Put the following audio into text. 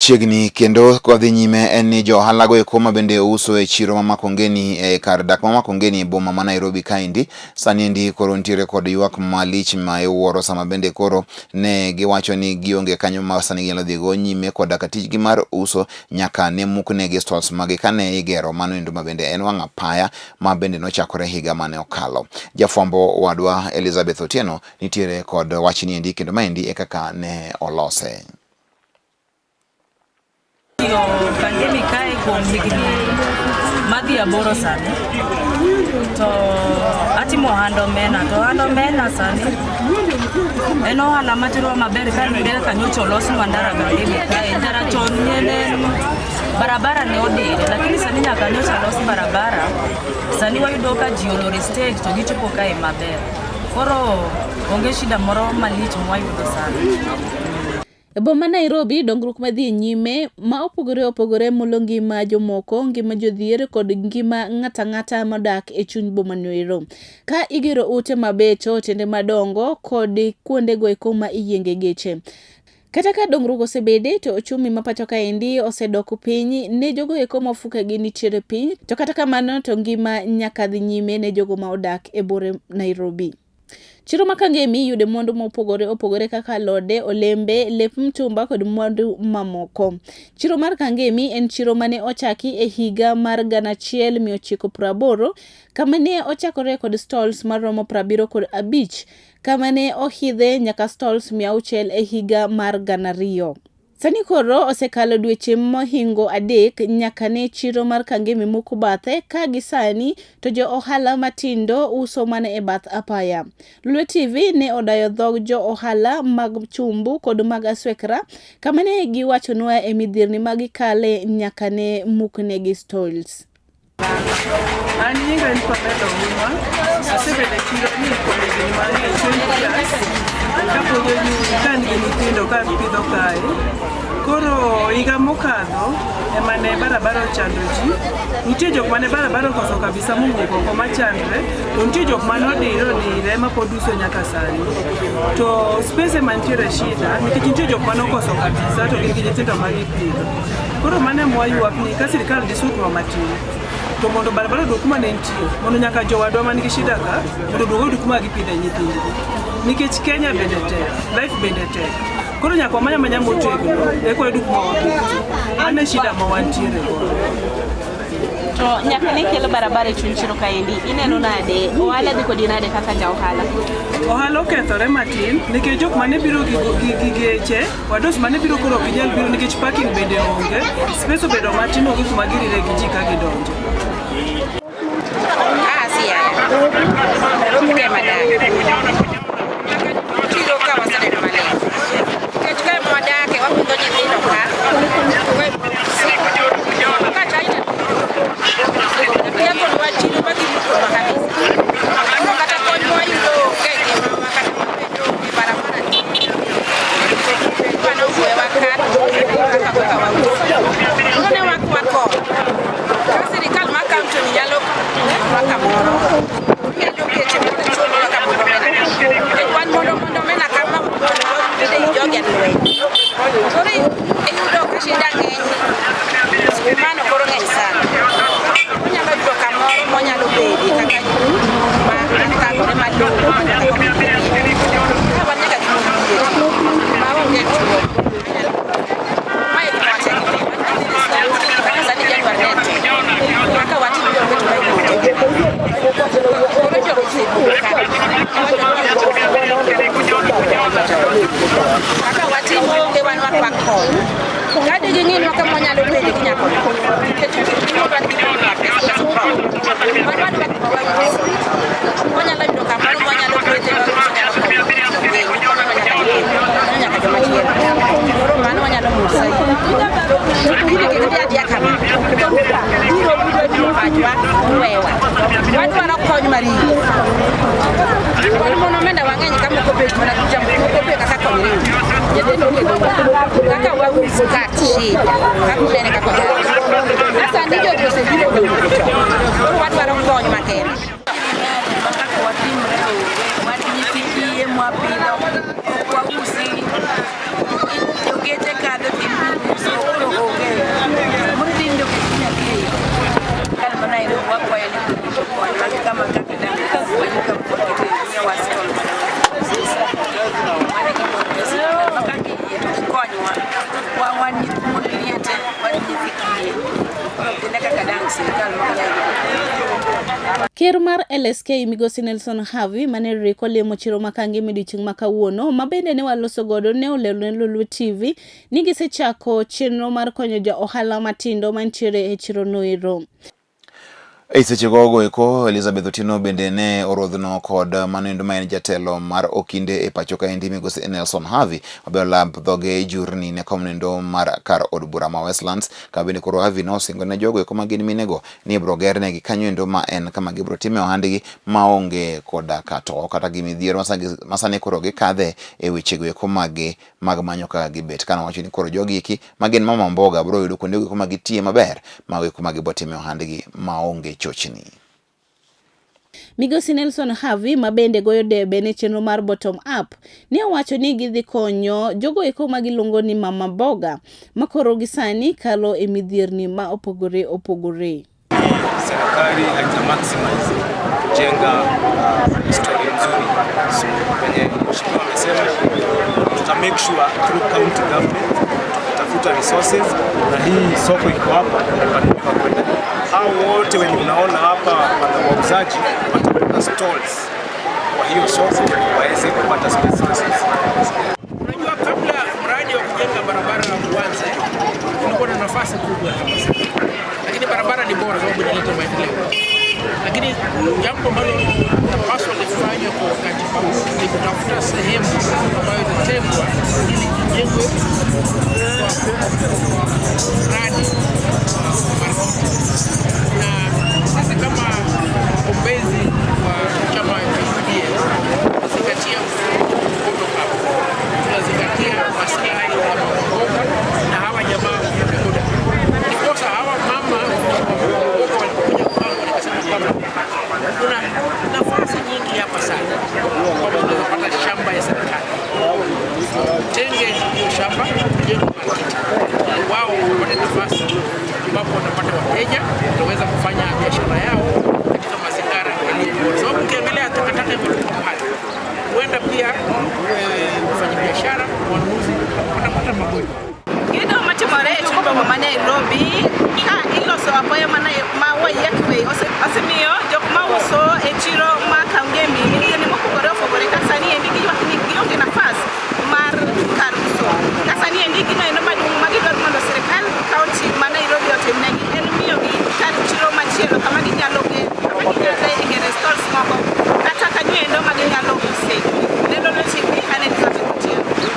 Machiegni kendo kwadhi nyime en ni jo ohala go eko ma bende uso e chiro ma Makongeni e kar dak ma Makongeni e boma ma Nairobi kaendi sani endi koro nitiere kod ywak malich ma iwuoro sama bende koro ne giwacho ni gionge kanyo ma sani ginyalo dhi go nyime koda ka tijgi mar uso nyaka ne muknegi stalls magi kane igero mano endo ma bende en wang' apaya ma bende nochakore higa mane okalo. Jafwambo wadwa Elizabeth Otieno nitiere kod wachni endi kendo maendi e kaka ne olose. Tiyo Kangemi kae kuom higni madhi 8 sani to atimo ohand omena to ohand omena sani en ohala materowa maber kaluwore kaka nyocha olosnwa ndara Kangemi kae. Ndara chon ne en barabara ne odire lakini sani nyaka nyocha los barabara sani wayudo ka ji olor e stage to gichopo kae maber. Koro onge shida moro malich mwayudo sani. E boma Nairobi, dongruok madhi nyime ma opogore opogore mulo ngima jomoko, ngima jodhier kod ngima ng'ato ang'ata modak e chuny boma noero. Ka igero ute mabecho, otende madongo kod kuondego eko ma iyienge geche. Kata ka dongruok osebede to ochumi ma pacho kaendi osedok piny ne jogo eko ma ofukegi nitiere piny, to kata kamano to ngima nyaka dhi nyime ne jogo ma odak e bore Nairobi. Chiro ma Kangemi iyude mwandu mopogore opogore kaka alode, olembe, lep mtumba kod mwandu mamoko. Chiro mar Kangemi en chiro mane ochaki e higa mar 1980 kama ne ochakore kod stalls maromo 75 kama ne ohidhe nyaka stalls 600 e higa mar 2000. Sani koro osekalo dweche mohingo 3 nyaka ne chiro mar Kangemi moko bathe ka gi sani to jo ohala matindo uso mana e bath apaya. Lolwe TV ne odayo dhog jo ohala mag chumbu kod mag aswekra kama ne giwachonwa e midhierni ma gikale nyaka ne muknegi stalls. An nyinga en Pamela Ouma, asebedo e chiro ni kuom higni mang'eny 20 plus kapuonjo nyiri ka an gi nyithindo ka apidho kae. Koro higa mokadho ema ne barabara ochando ji. Nitie jok mane barabara okoso kabisa mowuok oko machandre, to nitie jok mane odire odire mapod uso nyaka sani. To space ema nitiere shida nikech nitie jok mane okoso kabisa to gin gi nyithindo ma gipidho. Koro mano ema waywak ni ka sirkal disutwa matin to mondo barabara oduok kuma ne nitie mondo nyaka jowadwa man gi shida ka mondo oduog oyud kuma gipidhe nyithindgi nikech Kenya bende tek, life bende tek. Koro nyaka wamany amanya motegno eka wayud kuma wabetie. Mano e shida ma wantiere godo. To nyaka ne kel barabara e chuny chiro kaendi, ineno nade? Ohala dhi kodi nade kaka ja ohala? Ohala okethore matin nikech jok mane biro gi geche Wados mane biro koro ok ginyal biro nikech parking bende onge. Space obedo matin onge kuma girire gi ji ka gidonjo. Ah, Siaya. Nairobi kae madak. Chiro ka waseneno maler. Nikech kae mwadake wapidho nyithindo ka. Ka China Jakonwa chiro ma gimukonwa kabisa. Koro kata kony mwayudo onge e ngimawa kata mabedo e barabara Sirikal ma kaunti ni nyalo nwa kamoro nyalo keche mondo chulwa kamoro omena nikech wan mondo mondo omena kama mondo jogi e lweny koro iyudo ka shida ng'eny mano koro ng'eny sana onyalo yudo kamoro monyalo bedie kaka ma thagore malong'o ka wan nyaka gi maonge tuo mae gima watemo kaka sani Januar ne tek kaka watimo koro jogo osebuka kaka watimo onge wan wakwa kony ka di ging'inwa kama wanyalo bede gi nyako nikech wan gi pesa wan wadwa kuma wauso wanyalo yudo kamoro mwanyalo kwethe mawuso nyalo konyo jopiny nyaka joma chielo koro mano wanyalo musa gini kik dhi adhiya kama to biro biro pachwa wewa wadwaro kony mariyo wan mon omenda wang'eny ka moko bet mana moko be kaka konyre nyithindo onge kaka waus kat shida kaka unene kaka sasa ni jogi osebiro koro wadwaro kony makende kaka watimre onge wan nyithi kiye mwapidho ok wausi jogeche kadho to in iuso koro Ker mar LSK Migosi Nelson Havi mane riko limo chiro ma Kangemi odiochieng' ma kawuono ma bende ne waloso godo ne olero ne Lolwe TV ni gisechako chenro mar konyo jo ohala matindo mantiere e chiro noero. E seche gogo eko Elizabeth Otieno bende ne orodhno kod manoendo ma en jatelo mar okinde e pacho kaendi migosi Nelson Havi mabe olap dhoge jurni ne kom noendo mar kar od bura ma Westlands ka bende koro Havi nosingo ne jogo eko ma gin minego ni ibro gerne kanyo endo ma en kama gibro time ohandgi maonge koda ka to kata gi midhiero masani koro gikadhe e wechego eko magi mag manyo kaka gibet. Kane owacho ni koro jogi eki ma gin mama mboga bro yudo kuonde go ma gitiye maber mago eko ma gibo time ohandgi maonge chochni. Migosi Nelson Havi ma bende goyo debe ne chenro mar bottom up ne owacho ni gidhi konyo jogo eko ma giluongo ni mama mboga ma koro gisani kalo e midhierni ma opogore opogore. Serikali haija maximize kujenga story nzuri, so venye mheshimiwa amesema tuta make sure through county government tumetafuta resources, na hii soko iko hapa imepanuliwa kwenda. Hao wote wenye unaona hapa wana wauzaji watapata stalls kwa hiyo soko waweze kupata spaces. Unajua, kabla mradi wa kujenga barabara uanze, kulikuwa na nafasi kubwa kabisa, lakini barabara ni bora sababu inaleta maendeleo. Lakini jambo ambalo paswa lifanywe kwa wakati huu ni kutafuta sehemu ambayo itatengwa ili ijengwe kwa mradi wa market. Na sisi kama wagombezi wa chama cha UDA tunazingatia bottom up, tunazingatia maslahi ya mama mboga na hawa jamaa wa bodaboda. Ndiposa hawa mama wa mboga walipokuja kwangu nikasema kwamba kuna nafasi nyingi hapa sana kwamba tunaweza pata shamba ya serikali, tenge hiyo shamba tujenge market, wao wapate nafasi ambapo watapata wateja, wataweza kufanya biashara yao katika mazingira yaliyo bora, sababu ukiangalia takataka imetupwa pale, huenda pia wafanyabiashara wanunuzi watapata magonjwa. Gigo matimore e chuny boma ma Nairobi ka iloso apoya ma Waiyaki Way osemiyo jok mauso e chiro ma Kangemi midhiero mopogore opogore ka sani endi giywak ni gionge nafas mar kar uso. Ka sani endi gino endo maduong' ma gidwaro mondo sirikal kaunti ma Nairobi otimnegi en miyogi kar chiro machielo kama ginyalo kama ginyalo